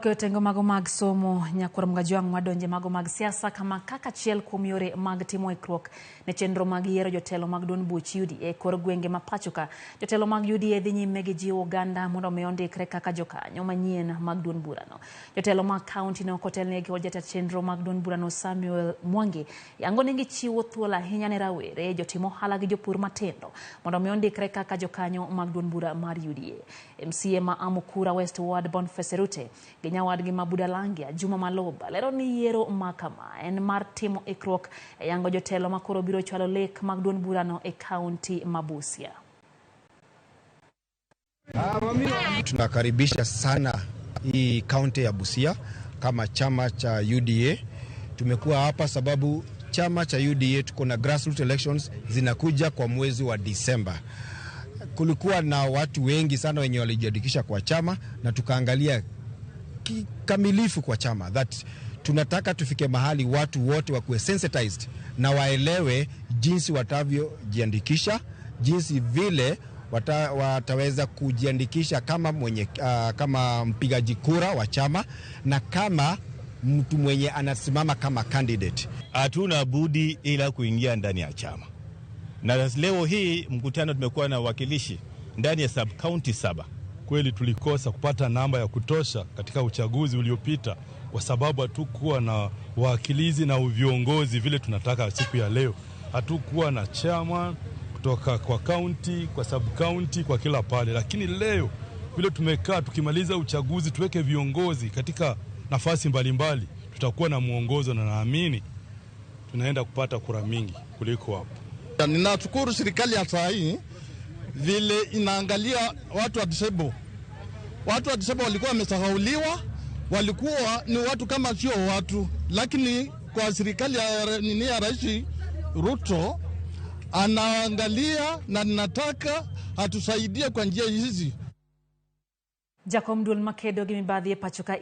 Otengo mago mag somo nyakwar Mgajwang' wadonje mago mag siasa kama kaka achiel kuom yore mag timo ikruok ne chenro mag yiero jotelo mag duond buch UDA kor gwenge ma pacho ka. Jotelo mag UDA dhi nyime gi jiwo oganda mondo mi ondikre kaka jokanyo manyien mag duond burano. Jotelo mag kaunti no kotelnegi kod jata chenro mag duond burano Samuel Mwangi yango ni gichiwo thuolo ahinya ne rawere, jotim ohala gi jopur matindo mondo mi ondikre kaka jokanyo mag duond bura mar UDA. MCA ma Amukura West Ward Boniface Rute gi nyawadgi ma Budalangia Juma Maloba lero ni yiero ma kama en mar timo ikruok e yango jotelo ma koro biro chwalo lek mag duond burano e kaunti ma Busia. Tunakaribisha sana hii kaunti ya Busia kama chama cha UDA. Tumekuwa hapa sababu chama cha UDA tuko na grassroots elections zinakuja kwa mwezi wa Disemba. Kulikuwa na watu wengi sana wenye walijiandikisha kwa chama na tukaangalia kikamilifu kwa chama that tunataka tufike mahali watu wote wakuwe sensitized na waelewe jinsi watavyojiandikisha, jinsi vile wataweza kujiandikisha kama mwenye, kama mpigaji kura wa chama na kama mtu mwenye anasimama kama candidate. Hatuna budi ila kuingia ndani ya chama, na leo hii mkutano tumekuwa na wakilishi ndani ya sub county 7. Kweli tulikosa kupata namba ya kutosha katika uchaguzi uliopita kwa sababu hatukuwa na wawakilizi na viongozi vile tunataka siku ya leo. Hatukuwa na chama kutoka kwa county, kwa sub county, kwa kila pale, lakini leo vile tumekaa tukimaliza uchaguzi tuweke viongozi katika nafasi mbalimbali, tutakuwa na mwongozo na naamini tunaenda kupata kura mingi kuliko hapo. Ninashukuru serikali ya saa hii vile inaangalia watu wa disable. Watu wa disable walikuwa wamesahauliwa, walikuwa ni watu kama sio watu, lakini kwa serikali ya nini ya Rais Ruto anaangalia na ninataka atusaidie kwa njia hizi. Jakom duol makedo gi mibadhi e pacho ka